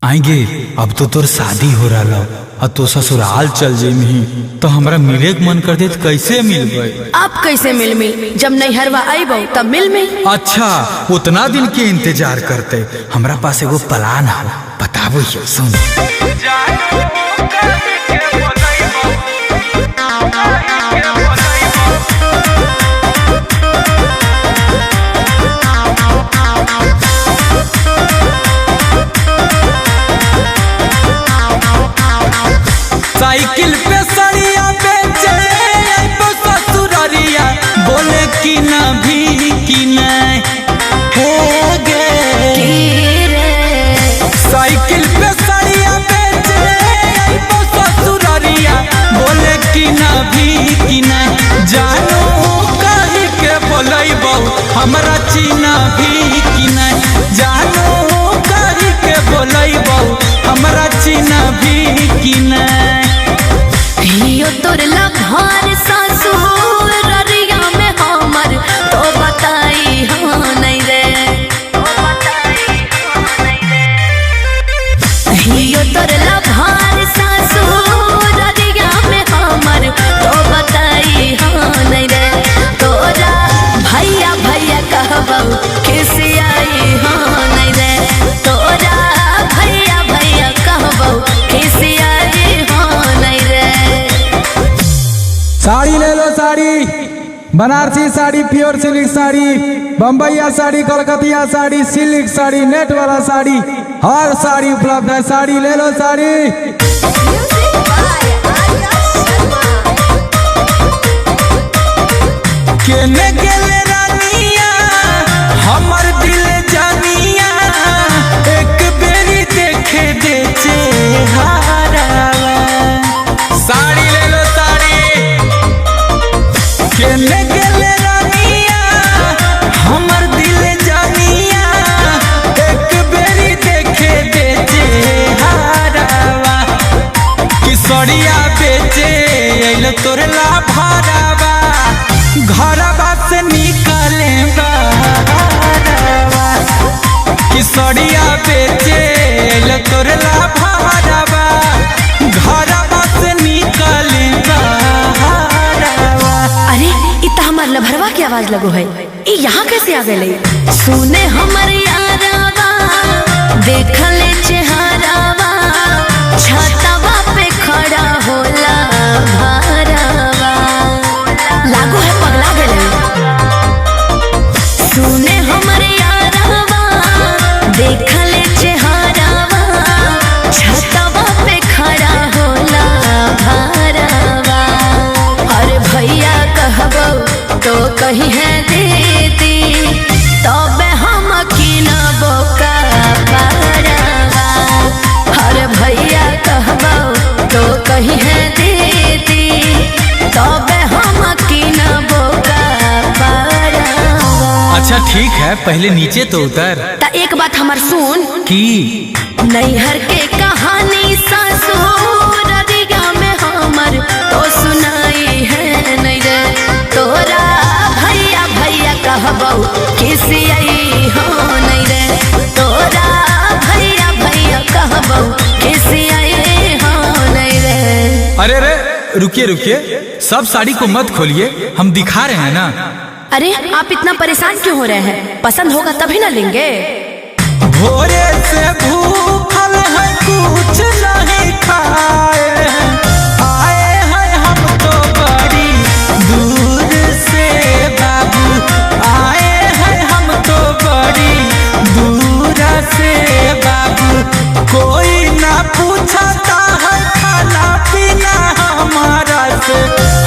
आएंगे। अब तो तोर शादी हो रहा और तो ससुराल चल जेमही तो हमरा मिले के मन कर दे त कैसे मिलबे? अब कैसे मिल मिल जब नैहरवा आईबो तब मिल मिल। अच्छा उतना दिन के इंतजार करते, हमरा पास एगो प्लान है, बताबो ये सुन। साइकिल पे सड़िया बेचे अइबो ससुररिया, बोले कि ना भी कि ना हे गे। साइकिल पे सड़िया बेचे अइबो ससुररिया, बोले कि ना भी कि ना, जानो कहीं के बोलैबो हमरा चीना भी कि ना, जानो कहीं के बोलैबो हमरा चीना भी कि ना। यो तोर लभार ससुर अरिया में हमर तो बताई हाँ नहीं रे। यो तोर लभार ससुर अरिया में हमर तो बताई हाँ नहीं रे। तोरा भैया भैया कहबौ खिसियाई हाँ नहीं रे। तोरा भैया भैया कहबौ खिसियाई हाँ नहीं रे। साड़ी ले लो साड़ी, बनारसी साड़ी, प्योर सिल्क साड़ी, बम्बैया साड़ी, कलकतिया साड़ी, सिल्क साड़ी, नेट वाला साड़ी, हर साड़ी उपलब्ध है। साड़ी ले लो साड़ी। केने गेले रानिया हमर दिल जानिया, एक बेरी देखे दे चेहरावा। साड़ी ले लो साड़ी। केने गेले रानिया हमर दिल जानिया, एक बेरी देखे दे चेहरावा। किसरिया बेचे अइल तोर ला भारावा, घरवा से निकले बाहरवा। किसरिया बेचे अइल तोर ला भारावा, घरवा से निकले बाहरवा। अरे इ त हमार लभरवा के आवाज लगो है, इ यहाँ कैसे आ गए? सुने हमर यारावा देखले चेहरावा, छतवा पे खड़ा होला भारावा, लागो है पगला गेले। सुने हमर यारावा देखले चेहरावा, छतवा पे खड़ा होला भारावा। अरे भैया कहबो तो कही है दीदी, तबे हम किनबो का पारावा। अरे भैया कहबो तो कही है दीदी, तबे हम किनबो का पारावा। अच्छा ठीक है, पहले नीचे तो उतर। ता एक बात हमर सुन की नैहर के कहानी ससुर अरिया में हमर तो सुनाई है नहीं रे। तोरा भैया भैया कहबौ खिसियाई हो नहीं रे। तोरा भैया भैया कहबौ खिसियाई हो नहीं रे। अरे अरे रुकिए रुकिए, सब साड़ी को मत खोलिए, हम दिखा रहे हैं ना। अरे आप इतना परेशान क्यों हो रहे हैं? पसंद होगा तभी ना लेंगे। भोरे से भूखल है कुछ नहीं खाए हैं, आए हैं हम तो बड़ी दूर से बाबू, आए हैं हम तो बड़ी दूर से बाबू, कोई ना पूछता है खाना पीना हमारा से,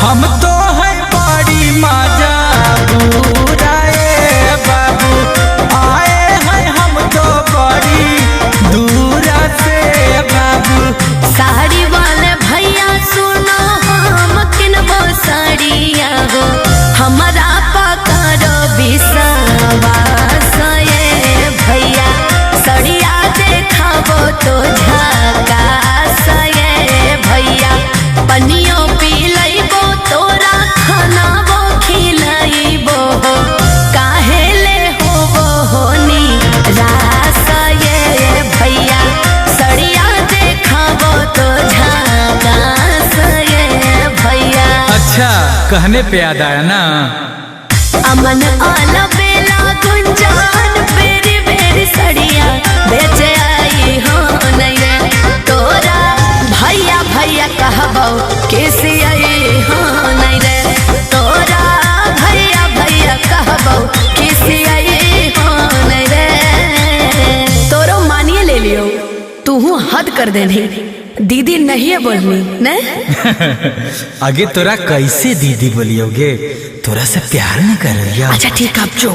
हम तो है बड़ी मजा आए बाबू, आए हैं हम तो बड़ी दूर से बाबू। साड़ी वाले भैया सुनो हम किनबो साड़िया हो, हमारा पकड़ो विश्वास ये भैया, साड़िया देखाबो तो झकास ये भैया, पनियो पी लइबो तोरा कहने पे याद आया ना। अमन आला बेला गुंजान बेरी बेरी सड़िया बेचे आई हो नहीं रे तोरा भैया भैया कहबो किसी आई हो नहीं रे तोरा भैया भैया कहबो किसी आई हो नहीं रे। तोरो मानिए ले लियो, तूहू हद कर देनी दीदी नहीं बोलनी ने। आगे तोरा कैसे दीदी बोलियोगे, तोरा से प्यार न कर। अच्छा ठीक, अब जो